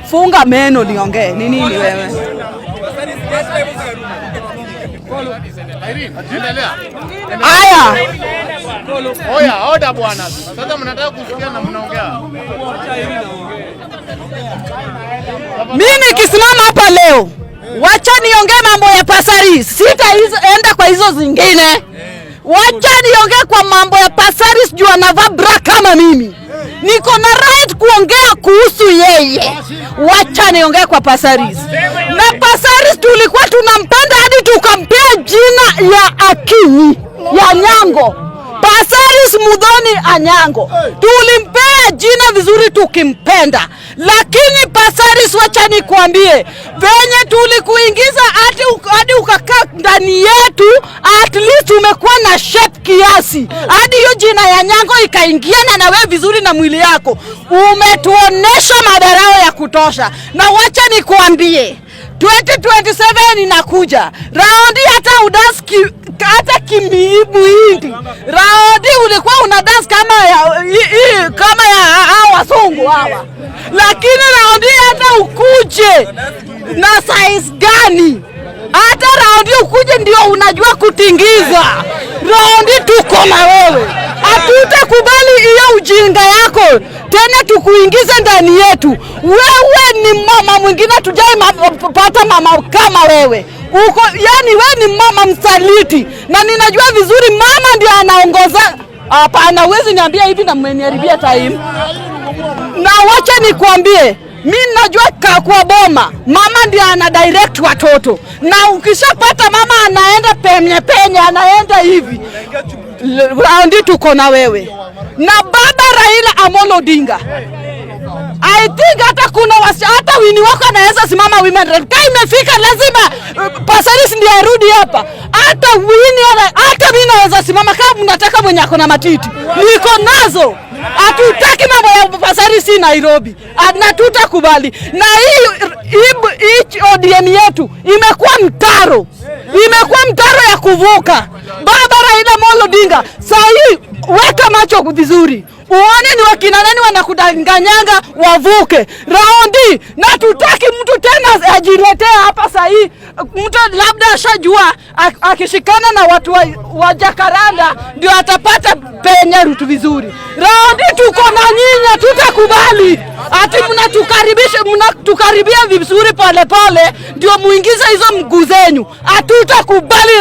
Funga meno niongee. Ni nini wewe? Endelea. Aya, Oya, oda bwana. Sasa mnataka kusikia na mnaongea. Mimi nikisimama hapa leo, wacha niongee mambo ya Passaris, sitaenda kwa hizo zingine. Wacha niongee kwa mambo ya Passaris juu anavaa bra kama mimi. Niko na right kuongea kuhusu yeye. Wacha niongee kwa Passaris. Na Passaris tulikuwa tunampenda hadi tukampea jina ya Akinyi ya Nyango. Passaris Muthoni Anyango tulimpea jina vizuri tukimpenda, lakini Passaris, wacha nikuambie venye tulikuingiza hadi ukakaa ndani yetu, at least umekuwa na shape kiasi, hadi hiyo jina ya Nyango ikaingiana na wewe vizuri na mwili yako. Umetuonesha madharau ya kutosha, na wacha nikuambie 2027 inakuja raundi, hata udance hata kimuhindi raundi ulikuwa una dance kama ya hao wazungu hawa, lakini raundi hata ukuje na size gani, hata raundi ukuje ndio unajua kutingiza. Raundi tuko na wewe, hatutakubali hiyo ujinga yako tena tukuingize ndani yetu. Wewe ni mama mwingine, hatujai pata mama kama wewe uko, yani wewe ni mama msaliti, na ninajua vizuri mama ndio anaongoza. Hapana, huwezi niambia hivi na mmeniharibia time. Na wacha nikuambie, mi najua kwa boma mama ndio ana direct watoto, na ukishapata mama anaenda penye penye, anaenda hivi raundi, tuko na wewe na baba Raila Amolo Odinga. I think hata kuna hata Winnie wako anaweza simama women rep. Kama imefika lazima Passaris ndiye arudi hapa. Hata Winnie hata mimi naweza simama kama mnataka mwenye ako na matiti. Niko nazo. Hatutaki mambo ya Passaris Nairobi. Na tutakubali. Na hii ODM yetu imekuwa mtaro. Imekuwa mtaro ya kuvuka. Baba Raila Amolo Odinga, saa hii weka macho vizuri, uone ni wakina nani wanakudanganyanga wavuke raundi, na tutaki mtu tena ajiletee hapa saa hii. Mtu labda ashajua akishikana na watu wa Jakaranda ndio atapata penye rutu vizuri. Raundi tuko na nyinyi, tutakubali ati mnatukaribisha, mnatukaribia vizuri polepole, ndio muingize hizo mguu zenyu, hatutakubali.